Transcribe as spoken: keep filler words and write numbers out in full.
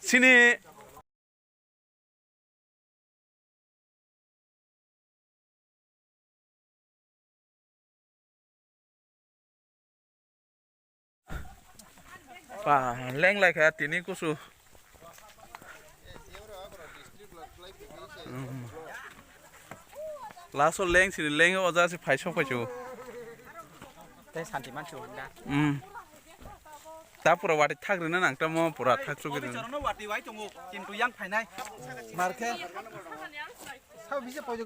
Sini pa leng lai kha tini kusu. Last o leng sini leng o ja se phai sok phai chu. Tei santi man chu handa. Hmm. Ta pura wati thak rina nang tamo pura thak chuk rina. Chorono wati wai tongo, kintu yang phainai. Markhe. Sao bise pojo.